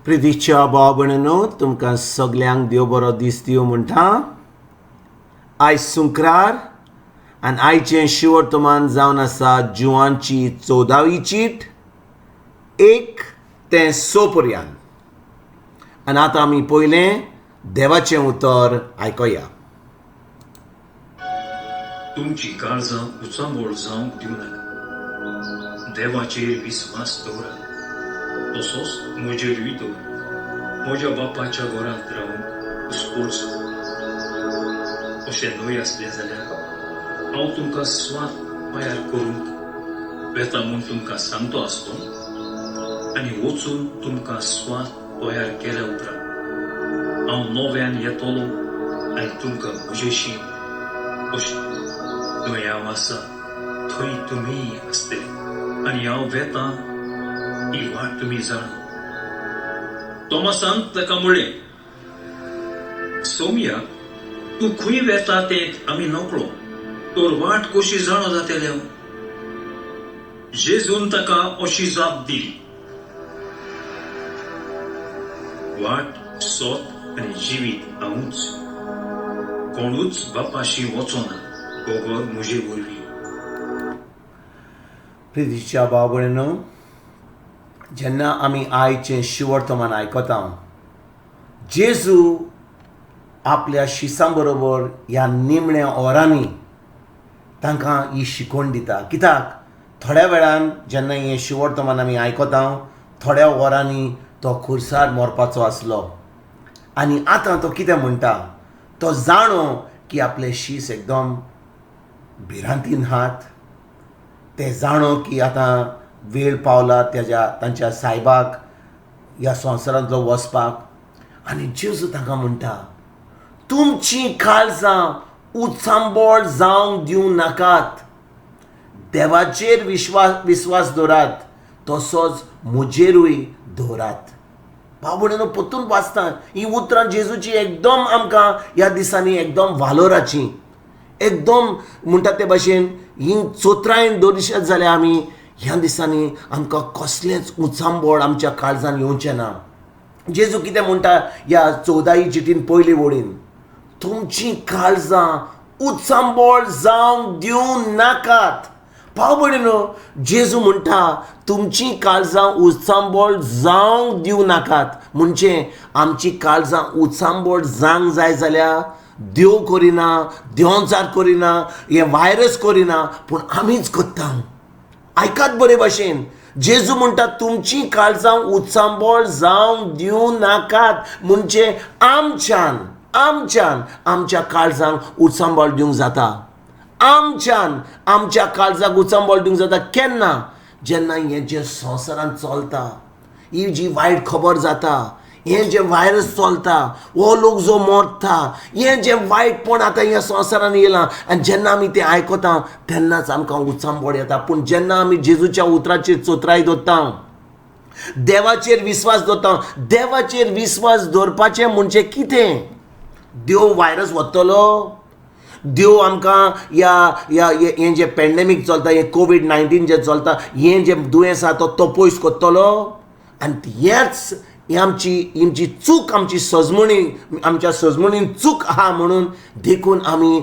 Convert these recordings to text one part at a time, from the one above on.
प्रितीच्या भाव भयणीनो, तुमकां सगल्यांक देव बरो दीस दिवं म्हणटा. आयज सुंक्रार आनी आयचें शिवर्तमान जावन आसा जुवांची 14वी चीट 1 ते 6 पर्यंत. आनी आतां आमी पयलें देवाचें उतर आयकुया. तुमची काळजां उचांबळ जावंक दिवं नाका. देवाचेर विस्वास दवरात, तसोच म्हजेरूय दवरात. म्हज्या बापाच्या घरांत रावूंक पुस्कोच. अशें न्हय आसलें जाल्यार हांव तुमकां स्वात तयार करूंक वेता म्हूण तुमकां सांगतो आसलो. आनी वचून तुमकां स्वात तयार केल्या उपरांत हांव नव्यान येतलो आनी तुमकां म्हजेशी अशें थंय हांव आसा थंय तुमीय आसतले. आनी हांव वेता ती वाट तुमी जाणा. तोमासान ताका म्हणलें, सोमया, तूं खंय वेता तें आमी नकळो, तर वाट कशी जाणो जातले? जेजून ताका अशी जाप दिली, वाट, सोत आनी जिवीत हांवूच. कोणूच बापाशी वचोना बगर म्हजे वरवीं. प्रितीच्या भाव भयणीनो, जेन्ना आमी आयचें शिवर्तमान आयकता, जेजू आपल्या शिसां बरोबर ह्या निमण्या ओरांनी तांकां ही शिकवण दिता. कित्याक थोड्या वेळान जेन्ना हें शिवर्तमान आमी आयकता, थोड्या वरांनी तो खुर्सार मरपाचो आसलो. आनी आतां तो कितें म्हणटा? तो जाणो की आपले शीस एकदम भिरांतीन आहात. ते जाणो की आतां वेळ पावला तेज्या तांच्या सायबाक ह्या संवसारांतलो वचपाक. आनी जेजू तांकां म्हणटा, तुमची काळजां उचांबळ जावंक दिवं नाकात. देवाचेर विस्वास दवरात, तसोच म्हजेरूय दवरात. भाव भयणीनो, परतून वाचता, ही उतरां जेजूची एकदम आमकां ह्या दिसांनी एकदम वालोराची. एकदम म्हणटा ते भाशेन ही चोत्रायेन दवरिशात जाल्यार आमी ह्या दिसांनी आमकां कसलेंच उचांबळ आमच्या काळजान येवचें ना. जेजू कितें म्हणटा ह्या 14 चिटीन पयली वळीन? तुमची काळजां उचांबळ जावंक दिवं नाकात. भाव भयणीनो, जेजू म्हणटा, तुमची काळजां उचांबळ जावंक दिवं नाकात. म्हणजे आमची काळजां उचांबळ जावंक जाय जाल्यार देव करिना, देंवचार करिना, हें व्हायरस करिना, पूण आमीच करता. आयकात बरे भाशेन, जेजू म्हणटा, तुमची काळजां उचांबळ जावंक दिवं नाकात. म्हणजे आमच्यान आमच्या काळजांक उचांबळ दिवंक जाता. आमच्यान आमच्या काळजाक उचांबळ दिवंक जाता. केन्ना? जेन्ना हें जें संवसारांत चलता, ही जी वायट खबर जाता, हें जें व्हायरस चलता, हो लोक जो मरता, हें जें वायटपण आतां ह्या संवसारान येयलां, आनी जेन्ना आमी तें आयकता तेन्नाच आमकां उचांबळ येता. पूण जेन्ना आमी जेजूच्या उतराचेर चोत्राय दवरता, देवाचेर विस्वास दवरता. देवाचेर विस्वास दवरपाचें म्हणजे कितें? देव व्हायरस वतलो? देव आमकां ह्या ह्या हें जें पॅन्डेमीक चलता, हें कोवीड-19 जें चलता, हें जें दुयेंस आसा तो पयस करतलो? आनी हेंच ही आमची चूक, आमची सजमणी, आमच्या सजमणीन चूक आहा म्हणून देखून आमी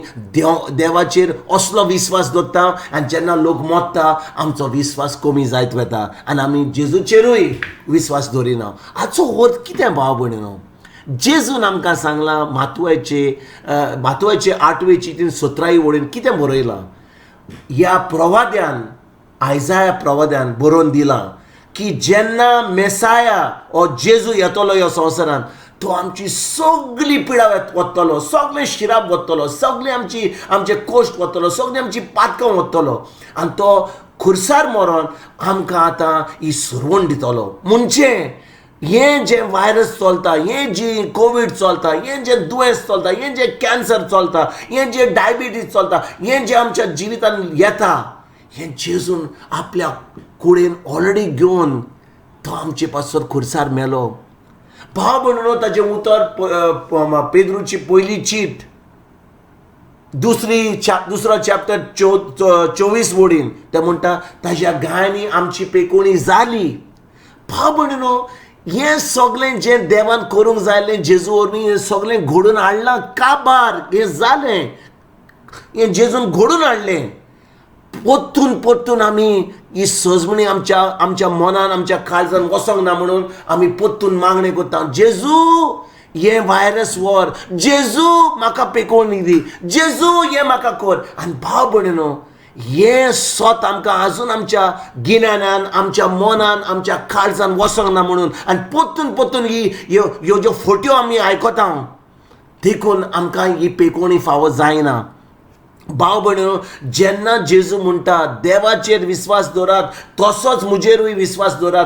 देवाचेर असलो विस्वास दवरता. आनी जेन्ना लोक मरता, आमचो विस्वास कमी जायत वता आनी आमी जेजूचेरूय विस्वास दवरिना. हाचो अर्थ कितें, भाव भयणीनो? जेजून आमकां सांगलां, मातुयाचे 8वे चितीन 17 वळीन कितें बरयलां? ह्या प्रवाद्यान, आयजाया प्रवाद्यान बरोवन दिलां की जेन्ना मेसाया ओ जेजू येतलो ह्या संवसारान, तो आमची सगळी पिडा वतलो, सगळे शिराप वतलो, सगळे आमचे कोश्ट वतलो, सगळी आमची पातकां वतलो आनी तो खुर्सार मरोन आमकां आतां ही सरवण दितलो. म्हणजे हें जें व्हायरस चलता, हें जी कोवीड चलता, हें जें दुयेंस चलता, हें जें कॅन्सर चलता, हें जें डायबिटीज चलता, हें जें आमच्या जिवितान येता, हें जेजून आपल्या कुडीन ऑलरेडी घेवन तो आमचे पासत खुर्सार मेलो. भाव भयणीनो, ताचें उतर पेद्रूची पयली चीट दुसरो चॅप्टर 24 वडीन ते म्हणटा, ताज्या गायांनी आमची पेकोणी जाली. भाव भयणीनो. हें सगळें जें देवान करूंक जाय आसलें जेजू वरवीं हें सगळें घडोवन हाडलां, काबार हें जालें, हें जेजून घडोवन हाडलें. परतून परतून आमी ही सजमणी आमच्या आमच्या मनान आमच्या काळजान वचोंक ना म्हणून आमी परतून मागणें करता, जेजू हें व्हायरस व्हर, जेजू म्हाका पेकोवणी दी, जेजू हें म्हाका कर. आनी भाव भयणीनो, हें सत आमकां आजून आमच्या गिन्यानान आमच्या मनान आमच्या काळजान वचोंक ना म्हणून आनी परतून परतून ही ह्यो ह्यो ज्यो फोट्यो आमी आयकता देखून आमकां ही पेकोवणी फावो जायना. भाव भयणीनो, जेन्ना जेजू म्हणटा देवाचेर विस्वास दवरात तसोच म्हजेरूय विस्वास दवरात,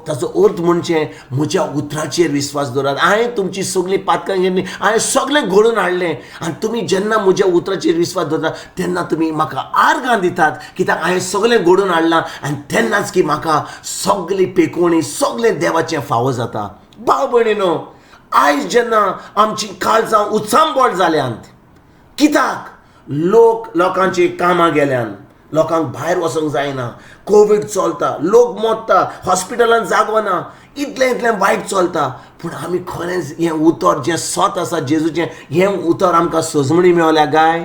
ताचो अर्थ म्हणजे म्हज्या उतराचेर विस्वास दवरात. हांवें तुमची सगळीं पातकां घेतली, हांवें सगळें घडोवन हाडलें आनी तुमी जेन्ना म्हज्या उतराचेर विस्वास दवरतात तेन्ना तुमी म्हाका आर्गां दितात कित्याक हांवें सगळें घडोवन हाडलां आनी तेन्नाच की म्हाका सगळी पेकोवणी सगळें देवाचें फावो जाता. भाव भयणीनो, आयज जेन्ना आमची काळजां उचांबळ जाल्यांत कित्याक लोक लोकांची कामां गेल्यान, लोकांक भायर वचोंक जायना, कोवीड चलता, लोक मरता, हॉस्पिटलान जागो ना, इतलें इतलें वायट चलता. पूण आमी खरेंच हें उतर जें सत आसा जेजूचें, हें उतर आमकां सजमणी मेवल्या काय?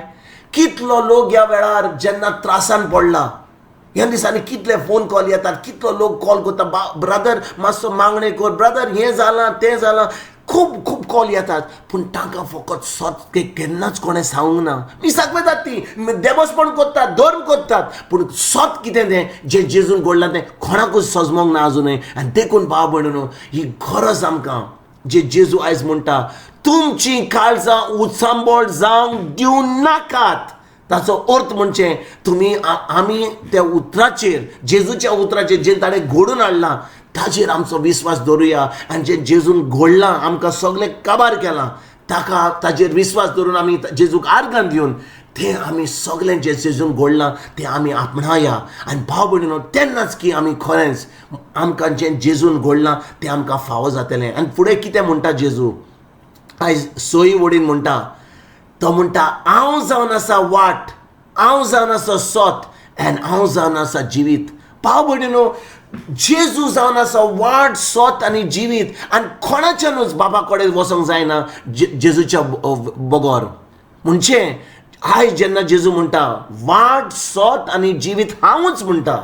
कितलो लोक ह्या वेळार जेन्ना त्रासान पडला, ह्या दिसांनी कितले फोन कॉल येतात, कितलो लोक कॉल करता, ब्रदर मातसो मागणें कर, ब्रदर हें जालां तें जालां, खूब खूब कॉल येतात. पूण तांकां फकत सत केन्नाच कोणें सांगूंक ना. मिसाक वतात ती, देवस्पण करतात, धर्म करतात, पूण सत कितें तें जें जेजून घडलां तें कोणाकूच सजमोंक ना आजुनूय. आनी देखून भाव भयणीनो, ही गरज आमकां जे जेजू आयज म्हणटा तुमची काळजां उचांबळ जावंक दिवं नाकात. ताचो अर्थ म्हणजे तुमी आमी त्या उतराचेर, जेजूच्या उतराचेर जें ताणें घडोवन हाडलां ताचेर आमचो विस्वास दवरुया आनी जें जेजून घडलां आमकां सगळें काबार केलां ताका ताचेर विस्वास दवरून आमी जेजूक आर्गां दिवन तें आमी सगळें जें जेजून घडलां तें आमी आपणाया. आनी भाव भयणीनो, तेन्नाच की आमी खरेंच आमकां जें जेजून घडलां तें आमकां फावो जातलें. आनी फुडें कितें म्हणटा जेजू आयज सोय वडीन म्हणटा, तो म्हणटा हांव जावन आसा वाट, हांव जावन आसा सत आनी हांव जावन आसा जिवीत. भाव भयणीनो, जेजू जावन आसा वाट, सत आनी जिवीत आनी कोणाच्यानूच बाबा कडेन वचोंक जायना जेजूच्या बगर. म्हणजे आयज जेन्ना जेजू म्हणटा वाट, सत आनी जिवीत हांवूच म्हणटा,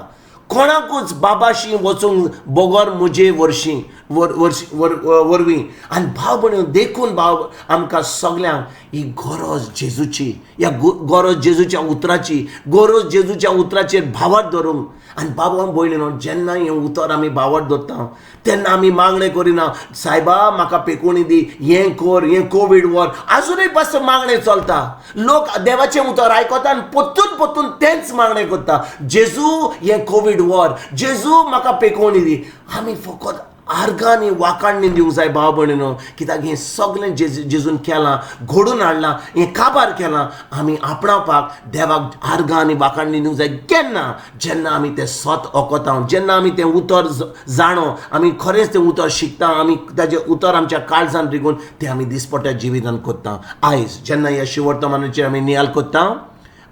कोणाकूच बाबाशी वचूंक बगर म्हजे वरशीं वरवीं. आनी भाव भयणीनो, देखून भाव आमकां सगल्यांक ही गरज जेजूची, ह्या गरज जेजूच्या उतराची, गरज जेजूच्या उतराचेर भावार्थ धरूंक. आनी बाबा भयणीनो, जेन्ना हें उतर आमी भावार्थ धरता तेन्ना आमी मागणें करिना, सायबा म्हाका पेकोवणी दी, हें कर, हें कोवीड व्हर, आजुनूय पासून मागणें चलता. लोक देवाचें उतर आयकता आनी परतून परतून तेंच मागणें करता, जेजू हें कोवीड व्हर, जेजू म्हाका पेकोवणी दी. आमी फकत आर्गां आनी वाखाणणी दिवंक जाय भाव भयणीनो, कित्याक हें सगळें जेजून केलां, घडोवन हाडलां, हें काबार केलां, आमी आपणावपाक देवाक आर्गां आनी वाखाणणी दिवंक जाय. केन्ना? जेन्ना आमी तें सत ओकता, जेन्ना आमी तें उतर जाणो, आमी खरेंच तें उतर शिकता, आमी ताजें उतर आमच्या काळजान रिगून तें आमी दिसपट्ट्या जिवितान करता. आयज जेन्ना ह्या शिवर्तमानाचेर आमी नियाल करता,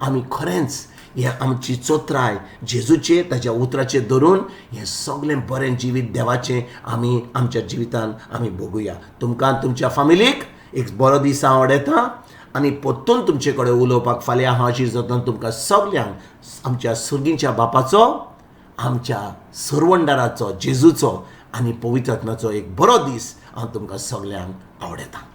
आमी खरेंच हें आमची चोत्राय जेजूचेर, ताज्या उतराचेर धरून हें सगळें बरें जिवीत देवाचें आमी आमच्या जिवितान आमी भोगुया. तुमकां तुमच्या फामिलीक एक बरो दीस हांव आवडयता आनी परतून तुमचे कडेन उलोवपाक फाल्यां हांव हाजीर जाता. तुमकां सगल्यांक आमच्या सुर्गीच्या बापाचो, आमच्या सरवंडाराचो जेजूचो आनी पवित्र आत्म्याचो एक बरो दीस हांव तुमकां सगल्यांक आवडयता.